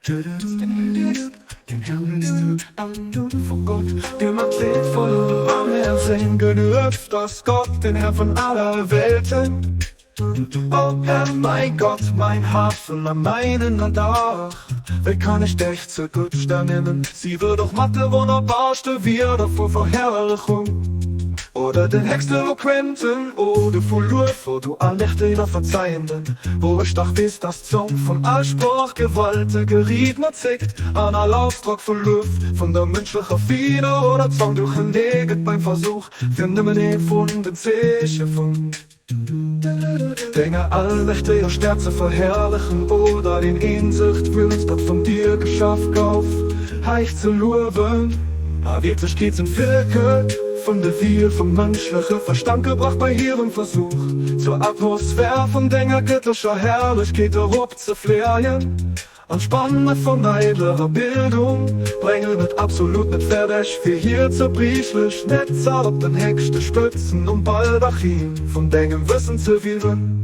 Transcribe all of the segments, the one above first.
Vor Gott, dem Athlet voll Barmherzig Gelueft ass Gott, den Herr vun aller Welten. O Herr, mein Gott, mein Hafen a meinen Dach, Wéi kann ech dech zur Guttst ernimmen? Si wëllt och mat de wonnerbarste Wierder vu Verherrlechung oder den héchst eloquenten Ode vu Luef, O du Allmächtegen a Verzeihenden, wou ech dach weess, dass d'Zong vun all Sproochgewalte geriit mat zéckt an all Ausdrock vu Luef vun der mënschlecher Fieder oder Zong duerchenee gëtt beim Versuch, fir nëmmen ee vun den Zeeche vun Denger allmächteger Stärkt ze verherrlechen oder deen eenzegt Wuert, dat vun dir geschaf gouf, heich ze luewen. A Wierklechkeet sinn d'Wierke vun de Wier vum mënschleche Verstand gebrach bei hirem Versuch, zur Atmosphär vun denger gëttlecher Herrlechkeet eropzefléien. An d'Spanne vun eidlerer Bildung bréngen et absolut net fäerdeg, fir hir zerbriechlech Netzer op den héchste Spëtzen um Baldachin vun dengem Wëssen ze wiewen.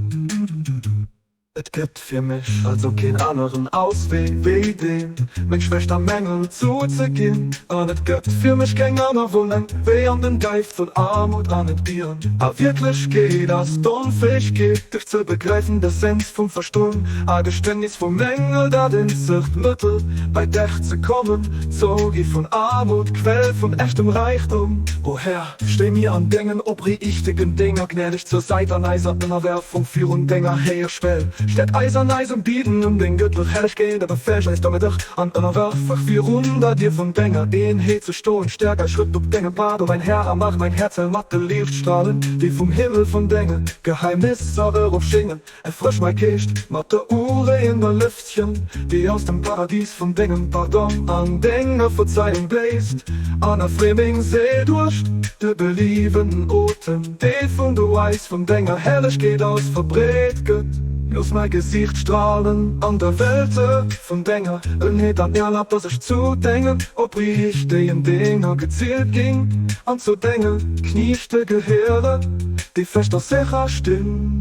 Et gëtt fir mech also keen aneren Auswee wéi deen, meng Schwächt a Mängel zouzeginn. An et gëtt fir mech keng aner Wunneng wéi an den Deift vun Aarmut an Entbieren. A Wierklechkeet ass d'Onfäegkeet, dech ze begräifen, d'Essenz vum Verstoen a Geständnis vum Mängel, dat eenzegt Mëttel, bei dech ze kommen, Zougi vun Aarmut, Quell vun echtem Räichtum. O Här, stéi mir an dengen opriichtegen Dénger gnädeg zur Säit an eiser Ënnerwerfung virun denger héijer Schwell. Stäerk eis an eisem Bieden ëm deng gëttlech Hellegkeet a befäeg eis domadder, an ënnerwerfeg virun der Dier vun denger Eenheet ze stoen. Stäerk eis Schrëtt op dengem Pad, o mäin Här, a maach mäin Häerz hell mat de Liichtstralen, déi vum Himmel vun denge Geheimnisser eropschéngen. Erfrësch mäi Geescht mat der ureeënder Lëftchen, déi aus dem Paradis vun dengem Pardon an denger Verzeiung bléist, an erfree meng Séil duerch de beliewenden Otem, dee vun do eis vun denger Herrlechkeet aus verbreet gëtt. Looss mäi Gesiicht stralen an der Welte vun denger Ënheet an erlab, dass ech zu dengen opriichtegen Dénger gezielt ginn an zu denge Kniechte gehéieren, déi fest a sécher stinn.